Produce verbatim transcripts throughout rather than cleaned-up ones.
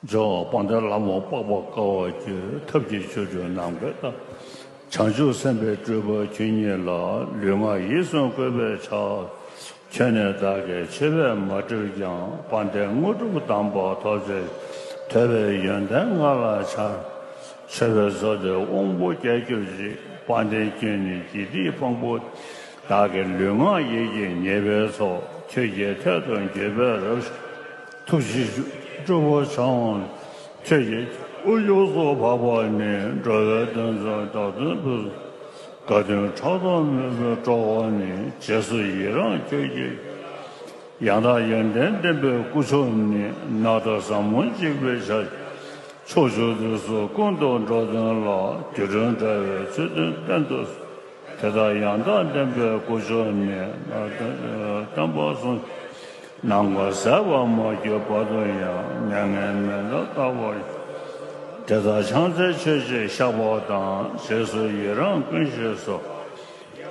འཇོག་དཔལ་ལྡན་ལྷ་མོ་པགས་པ་དཀར་བ་ཁྱོད། ཐབས་ཀྱི་ཆོ་འཕྲུལ་ནམ་མཁའི་མཐའ། བྱང་ཆུབ་སེམས་དཔའི་སྤྲུལ་པ་ཁྱོད་ཉིད་ལ། ལུས་ངག་ཡིད་གསུམ་གུས་པས་ཕྱག། ཁྱོད་ནི་བདག་གིས་ཆོས་པས་མ་བསྒྲིབས་ཀྱང་། དཔལ་ལྡན་དངོས་གྲུབ་དམ་པ་ཐོབ་ཕྱིར། ཐོས་པའི་ཡོན་ཏན་ང་ལ་འཆར། ཆོས་པའི་མཛོད་དེར་དབང་པོ་རྒྱས་གྱུར་ཅིག་དཔལ་ལྡན་ཁྱོད་ནི་དགེ་སྡིག་ཕུང་པོ། བདག་གི་ལུས་ངག་ཡིད་ཀྱི་ཉེས་པའི་ཚོགས། ཁྱོད་ཀྱི་ཐད་དུ་འགྱོད་པས་རབ། ཐུགས་རྗེ་སྤྲུལ་པ་འཆང་བ། ཁྱོད་ཀྱི་དབུ་ཡུགས་སུ་འཕགས་པ་ནི། འགྲོ་བའི་དོན་མཛད་བདག་དོན་ཕུལ། དགའ་སྟོན་ཕྲག་དོག་མེད་པའི་སྤྲུལ་པ་ནི། རྗེས་སུ་ཡི་རང་ཁྱོད་ཀྱི། ཡང་དག་ཡོན་ཏན་ལྡན་པའི་སྐུ་མཆོག་ནི། ནགས་དང་ཟབ་མོ་འཇིགས་པའི་ཞལ། ཕྱོགས་བཅུ་དུས་གསུམ་ཀུན་ཏུ་འགྲོ་དོན་ལ། སྒྱུ་འཕྲུལ་དྲ་བའི་ཚུལ་དུ་བསྟན་དུ། དེ་དག་ཡང་དག་ལྡན་པའི་སྐུ་མཆོག་ནི། བསྟན་པ་སྲུང་། ནམ་མཁའ་ཟད་པར་མ་གྱུར་བར་དུ་ཡང་། མྱ་ངན་མི་འདའ་རྟག་པར། དེ་དག་ཕྱག་འཚལ་མཆོད་ཅིང་བཤགས་པ་དང་། རྗེས་སུ་ཡི་རང་ཀུན་ཞིག་གསོ།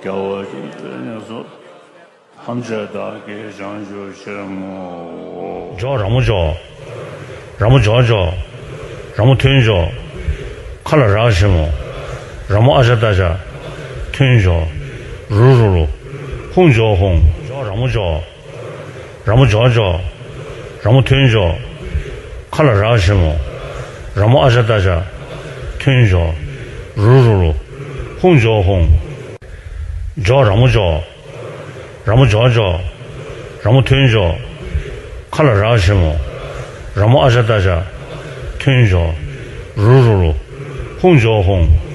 རྒྱལ་བ་ཀུན་གྱི་གནས་སུ། ཐམས་ཅད་བདག་གིས་བྱང་ཆུབ་ཕྱིར་བསྔོའོ། འཇོག་ར་མོ་འཇོག་ར་མོ་འཇོག་འཇོག་ར་མོ་ཐོན་འཇོག་ཁ་ལ་རག་ཆེན་མོ། ར་མོ་ཨ་ཅག་ཏ་ཅག་ཐོན་འཇོག་རུ་རུ་རུ། ཧུང་འཇོག་ཧུང་། འཇོག་ར་མོ་འཇོག་ར་མོ་འཇོག་འཇོག་ར་མོ་ཐོན་འཇོག་ཁ་ལ་རག་ཆེན་མོ། ར་མོ་ཨ་ཅག་ཏ་ཅག་ཐོན་འཇོག་རུ་རུ་རུ། ཧུང་འཇོག་ཧུང་། འཇོག་ར་མོ་འཇོག་ར་མོ་འཇོག་འཇོག་ར་མོ་ཐོན་འཇོག་ཁ་ལ་རག་ཆེན་མོ། ར་མོ་ཨ་ཅག་ཏ་ཅག་ཐོན་འཇོག་རུ་རུ་རུ། ཧུང་འཇོག་ཧུང་།